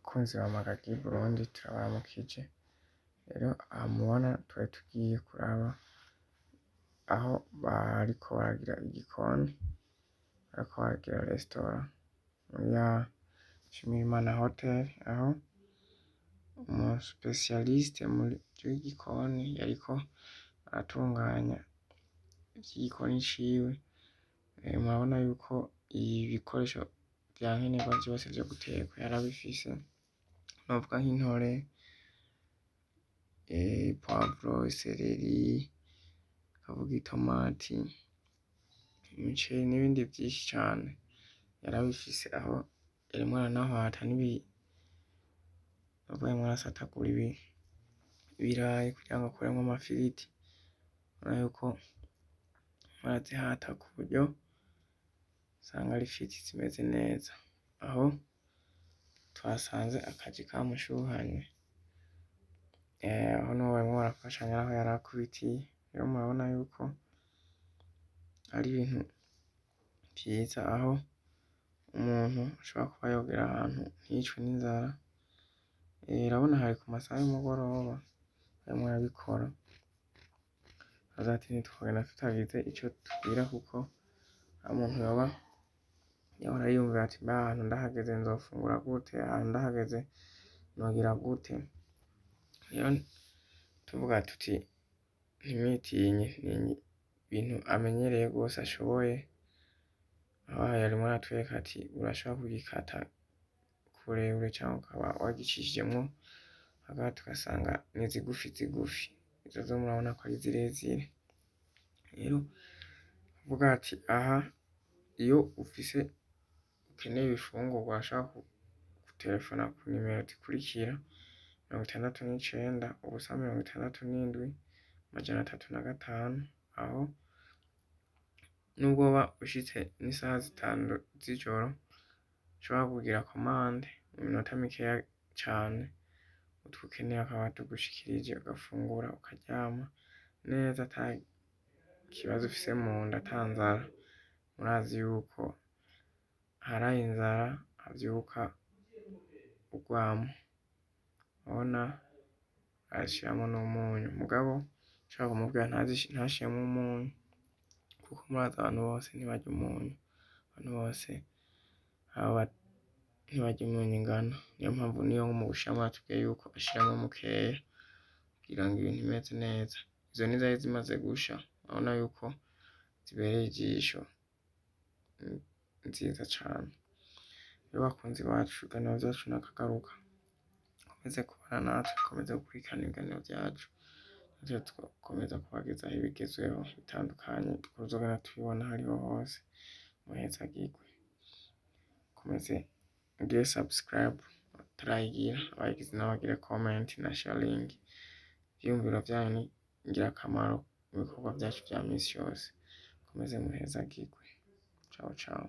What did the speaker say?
Bakunzi ba Magagi Burundi, turabaramukije. Rero aha mubona twari tugiye kuraba aho bariko baragira igikoni, bariko baragira restaurant muri ya Nshimirimana Hotel, aho umu spécialiste mu vy'igikoni yariko aratunganya ivy'igikoni ciwe. Murabona yuko ibikoresho vya nkenerwa vyose vyo guteka yarabifise, novuga nk'intore, poivron, céleri, nkavuga itomati, imiceri n'ibindi vyinshi cane yarabifise. Aho yarimwo aranahwata, novuga yarimwo arasatagura ibirayi kugira ngo akuremwo amafiriti. Urabona yuko arimwo arazihata ku buryo usanga ari ifiriti zimeze neza. Aho twasanze akaji kamushuhanye, aho niho barimwo barafashanya, aho yarakubitiye. Rero murabona yuko ari ibintu vyiza, aho umuntu ashobora kuba yogera ahantu ntiyicwe n'inzara. Urabona hari ku masaha y'umugoroba arimwo arabikora. Aravuze ati: "Ntitwogenda tutagize ico tubwira," kuko umuntu yoba yahora yiyumvira ati: "Mbe aha hantu ndahageze nzofungura gute? Ahantu ndahageze nogira gute?" Rero tuvuga tuti: "Ntimwitinye, ni ibintu amenyereye gose, ashoboye." Aho yarimwo aratwereka ati: "Urashobora kugikata kuburebure canke ukaba wagicishijemwo hagati, ugasanga ni zigufi zigufi." Izo zo murabona ko ari zirezire. Rero kuvuga ati aha iyo ufise ukeneye ibifungurwa, urashobora gutelefona ku nimero zikurikira: 69 0 67 305. Aho nubwo woba ushitse n'isaha 5 z'ijoro, ushobora kugira commande mu minota mikeya cane, utwo ukeneye bakaba batugushikirije, ugafungura ukaryama neza ata kibazo ufise munda, ata nzara. Murazi yuko aharaye inzara havyuka urwamo. Urabona arashiramwo n'umunyu, mugabo ushobora kumubwira ntashiremwo umunyu, kuko murazi abantu bose ntibarya umunyu, abantu bose ntibarya imyunyu ingana. Niyo mpamvu niyo mu gushiramwo batubwiye yuko ashiramwo mukeya kugira ngo ibintu bimeze neza. Izo nizari zimaze gusha, urabona yuko zibereye ijisho, nziza cane. Rero bakunzi bacu, ibiganiro vyacu nakagaruka. Mukomeze kubana natwe, mukomeze gukurikirana ibiganiro vyacu, natwe tugakomeza kubagezaho ibigezweho bitandukanye tuzogenda tubibona hariho hose. Muhezagirwe, mukomeze mugire subscribe batarayigira, abayigize nabo bagire comment na sharing. Ivyiyumviro vyanyu ni ingirakamaro mu bikorwa vyacu vya misi yose. Mukomeze muhezagirwe. Ciao ciao.